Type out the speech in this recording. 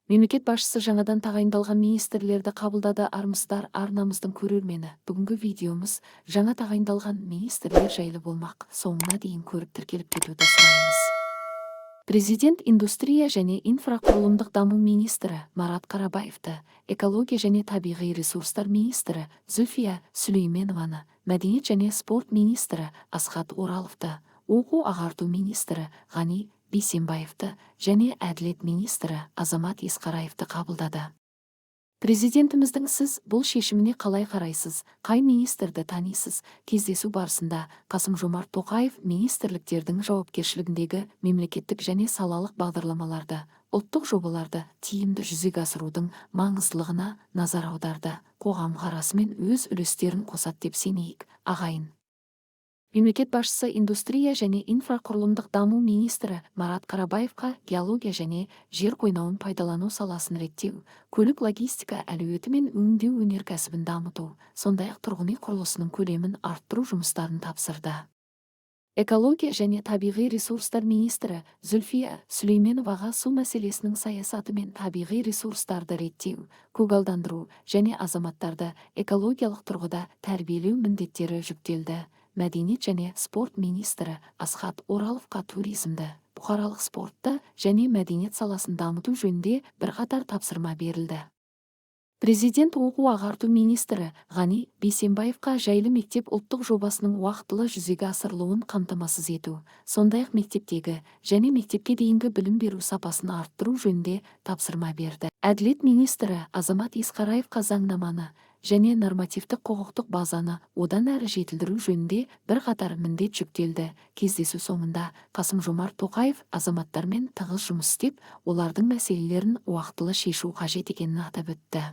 Мемлекет басшысы жаңадан тағайындалған министрлерді қабылдады. Армысыздар, арнамыздың көрермені! Бүгінгі видеомыз жаңа тағайындалған министрлер жайлы болмақ. Соңына дейін көріп, тіркеліп кетуді сұраймыз. Президент индустрия және инфрақұрылымдық даму министрі Марат Қарабаевты, экология және табиғи ресурстар министрі Зүлфия Сүлейменованы, мәдениет және спорт министрі Асхат Ораловты, оқу ағарту министрі Ғани Бейсенбаевты және әділет министрі Азамат Есқараевты қабылдады. Президентіміздің сіз бұл шешіміне қалай қарайсыз? Қай министрді танисыз? Кездесу барысында Қасым-Жомарт Тоқаев министрліктердің жауапкершілігіндегі мемлекеттік және салалық бағдарламаларды, ұлттық жобаларды тиімді жүзеге асырудың маңыздылығына назар аударды. Қоғам расымен өз үлестерін қосады деп сенейік, ағайын. Мемлекет басшысы индустрия және инфрақұрылымдық даму министрі Марат Қарабаевқа геология және жер қойнауын пайдалану саласын реттеу, көлік логистика әлеуеті мен өңдеу өнеркәсібін дамыту, сондай-ақ тұрғын үй құрылысының көлемін арттыру жұмыстарын тапсырды. Экология және табиғи ресурстар министрі Зүлфия Сүлейменоваға су мәселесінің саясаты мен табиғи ресурстарды реттеу, көгалдандыру және азаматтарды экологиялық тұрғыда тәрбиелеу міндеттері жүктелді. Мәдениет және спорт министрі Асхат Ораловқа туризмді, бұқаралық спортты және мәдениет саласын дамыту жөнінде бірқатар тапсырма берілді. Президент оқу ағарту министрі Ғани Бейсенбаевқа «Жайлы мектеп» ұлттық жобасының уақтылы жүзеге асырылуын қамтамасыз ету, сондай-ақ мектептегі және мектепке дейінгі білім беру сапасын арттыру жөнінде тапсырма берді. Әділет министрі Азамат Есқараевқа заңнаманы және нормативтік құқықтық базаны одан әрі жетілдіру жөнінде бірқатар міндет жүктелді. Кездесу соңында Қасым-Жомарт Тоқаев азаматтармен тығыз жұмыс істеп, олардың мәселелерін уақтылы шешу қажет екенін атап өтті.